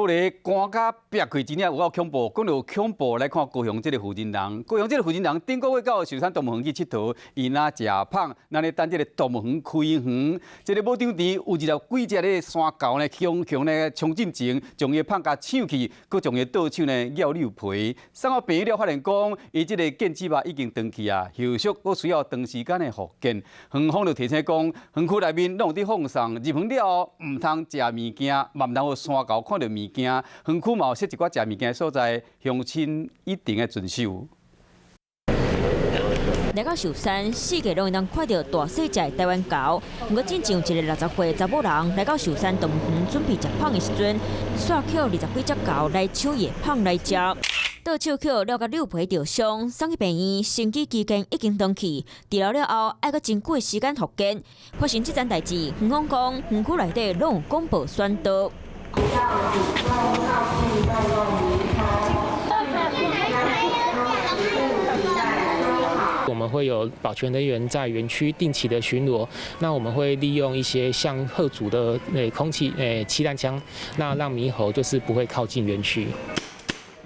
咧寒甲煏開，真正有夠恐怖。講著恐怖，來看高雄這個負責人。高雄這個負責人頂個月到壽山動物園去𨑨迌，伊若食麭，咱咧等這個動物園開園。這個武長池有一粒幾隻咧山猴呢，雄雄咧衝進前，將伊麭共搶去，閣將伊倒手呢咬溜皮。送到病院了，發現講伊這個腱子肉已經斷去啊，後續閣需要長時間的復健。園方就提醒講，園區內面攏有佇放送，入園了後毋通食物件，嘛毋通予山猴看著物件。園區嘛有設一寡食物件的所在，鄉親一定愛遵守。來到壽山，四界攏會當看著大細隻的臺灣猴。毋過，進前有一个60歲查某人來到壽山動物園準備食麭的時陣，煞予20幾隻猴來搶伊的麭來食，倒手予咬共溜皮著傷，送去病院，神經肌腱已經斷去，治療了後愛閣真久的時間復健。發生這樁代誌，園方講園區內底攏有廣播宣導。不要主動靠近動物獼。我們會有保全人員在園區定期的巡邏，那我們會利用一些像嚇阻的空氣氣彈槍，那讓獼猴就是不會靠近園區。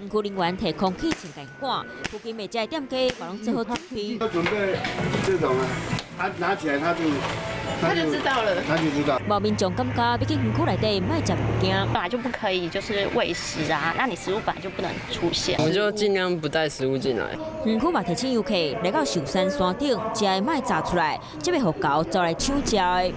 園區人員提空氣槍共趕，附近賣食的店家嘛攏做好準備。要準備這種啊，他拿起來他就知道了，他就知道。無民眾感覺欲進園區內底莫食物件，本來就不可以，就是餵食啊，那你食物本來就不能出現。我們就盡量不帶食物進來。園區嘛提醒遊客來到壽山山頂，食的莫炸出來，才袂予猴走來搶食的。